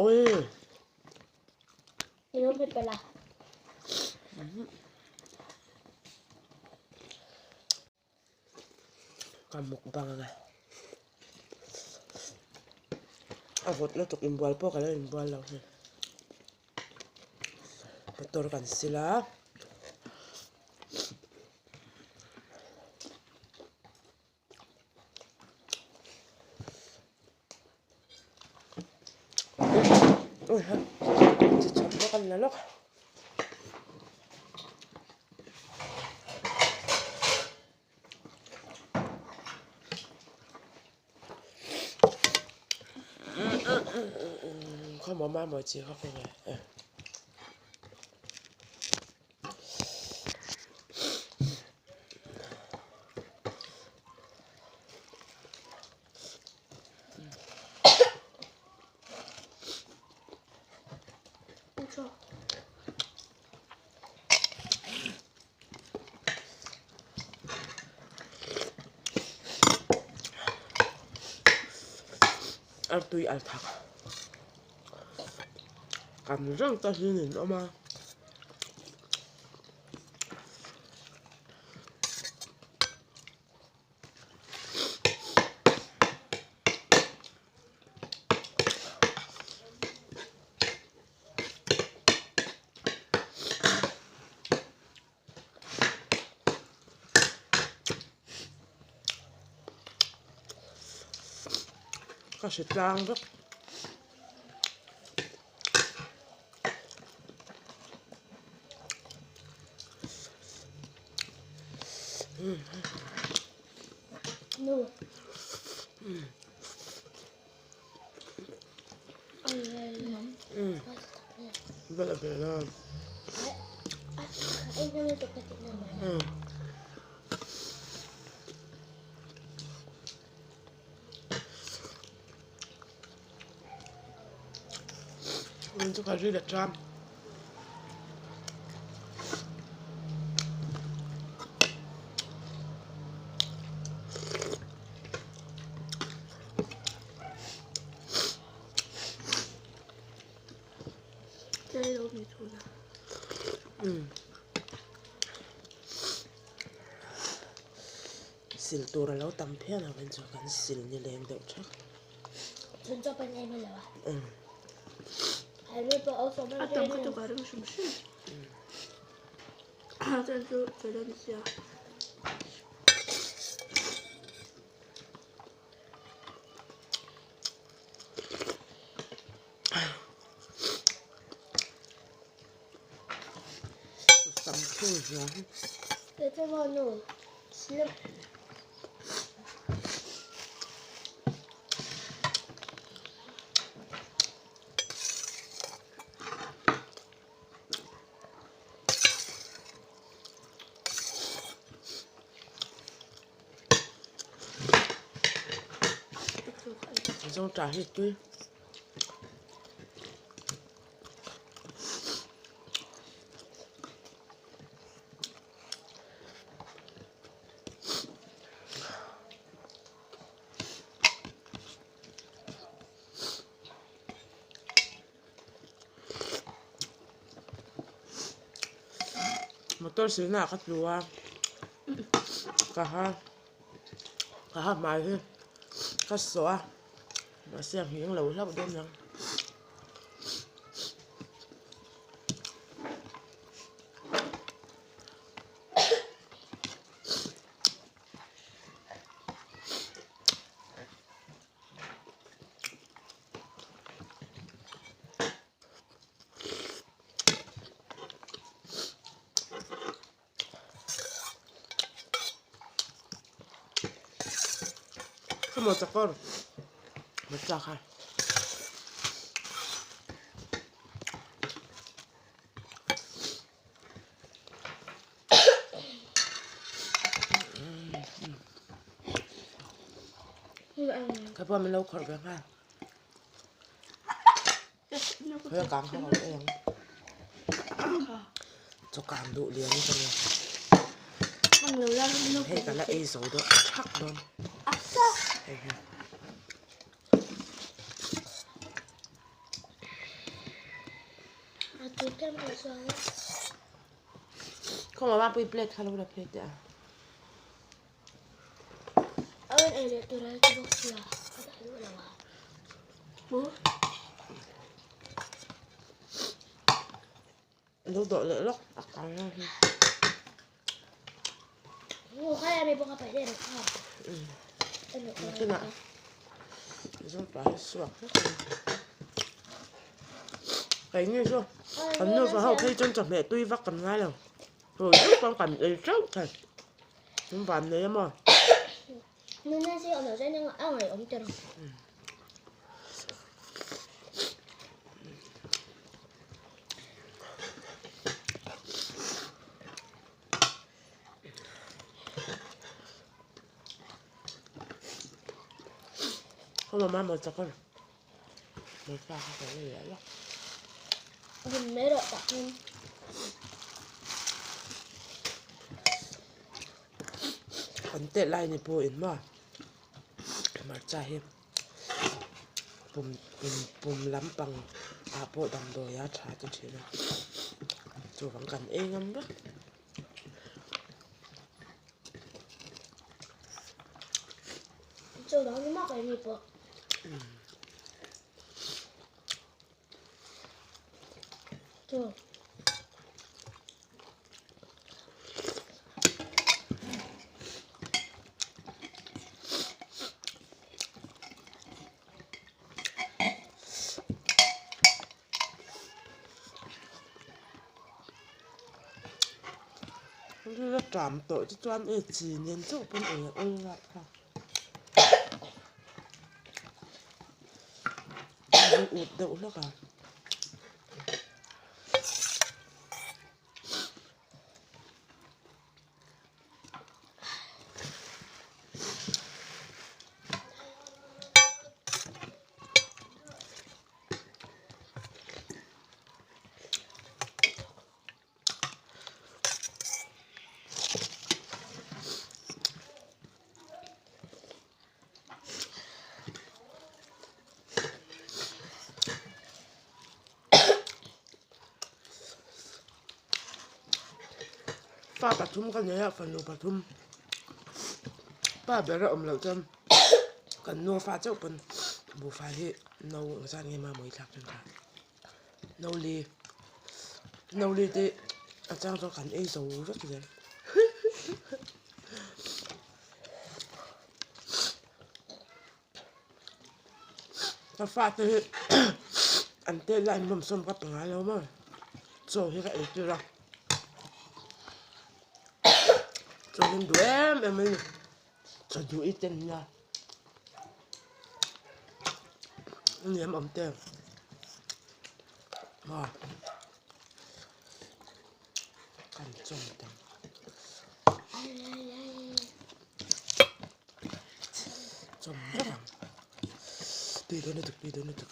Oi. Ilo pe pala. Ka mukbang anga. A vawt lutuk inbual pawh ka lo inbual lo hi. Motor kan sil a. Ui ha chi chhawp lawk a ni la lawk. Khaw maw ma maw chi kha khaw nge e. Artui al thak kan reng ta hi nin awm a. Ka hre tlang vek. Nu. Bela bela. Chu ka ri la tram. Sil tur a lo tam phian a chu kan sil ni leng deuh thak. A tam kha chu ka ring hrim hrim. Chuan chu fel a ni sia. Tam thung hian. Zawngṭah hi tui. Motor silna ah ka tlu a ka ha ka ha hmai hi ka sawh a mahse a nghing lo hlauh dawn ang. Khaw chakawr hmasa kha. Ka pawh min lo khawrh ve nghal. Khawi a kang kha ka lo ei ang. Chaw kang duh lian hi ka nia. Hei ka la ei zo deuh thak dawn. Hei hi. Tlem ka chuang a. Khawma mapui plate kha lo la phei teh a. A rawn ei leh tur a ti bawk sia ka dah duh lo a. Maw? Lo dawh leh lawk a kang a hi. Ngu kha la mi bawk a paih leh rawh kha. Nakinah Zopa hi suak hlek a ni. Keini chu kan nufa ho phei chuan chawhmeh tui vak kan ngai lo. Hawi deuh pawn kan ei teuh thei. Min van nei a maw? Nuna si awm loh chuan a ngaihawm tawh rawh. Không mà mama chak a Hmeichhia kha ka la leh lawk. Hmun mai rawh tah hian. Kan tet lai ni pawh in maw hmarcha hi pum pum pum lampang ah pawh damdawi a tha ti thin a chuvang kan ei ngam vek. Chuvang ni maw keini pawh. Chu. Ril a ṭam tawh te chuan e chi nen chauh pawn ei a awl rat kha. A ut deuh hlek a. Pa pathum ka nei a fanu pathum pa ber a awm loh chuan kan nufa chauh pawn buhfai hi no ang zat nge mamawih thlak thin kha. Noli noli te a chang chuan kan ei zo vek zel ka fate hi an tet lai in bawmsawm ka pe ngai lo maw chaw hi ka ei tir a chaw hi an duh em em a ni chaw duh i ten nia. Niam awm te maw kan chawm te chawm vek ang tui dawn lutuk tui dawn lutuk.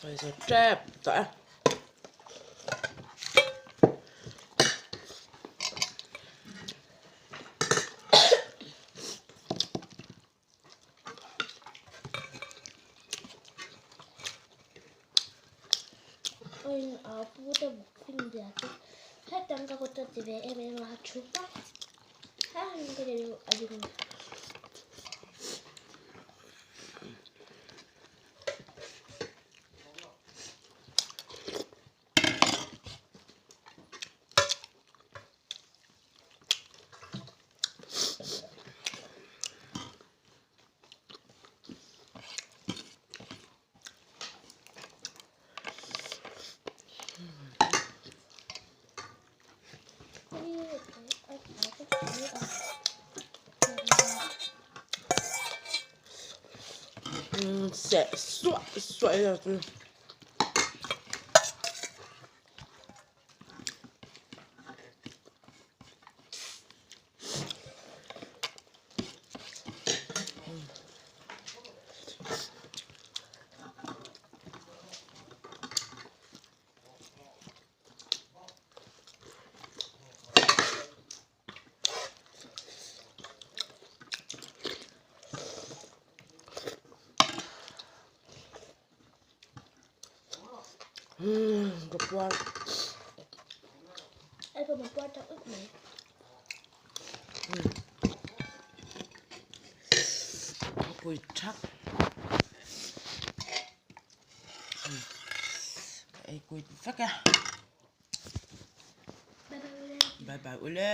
Sawi tep tawh e. Seh suah suah ila chu. Ka puar. Ai pa ma puar tak uk mai. Ka pui thak. Ka ei kuit vek a. Bye bye ule. Bye bye ule.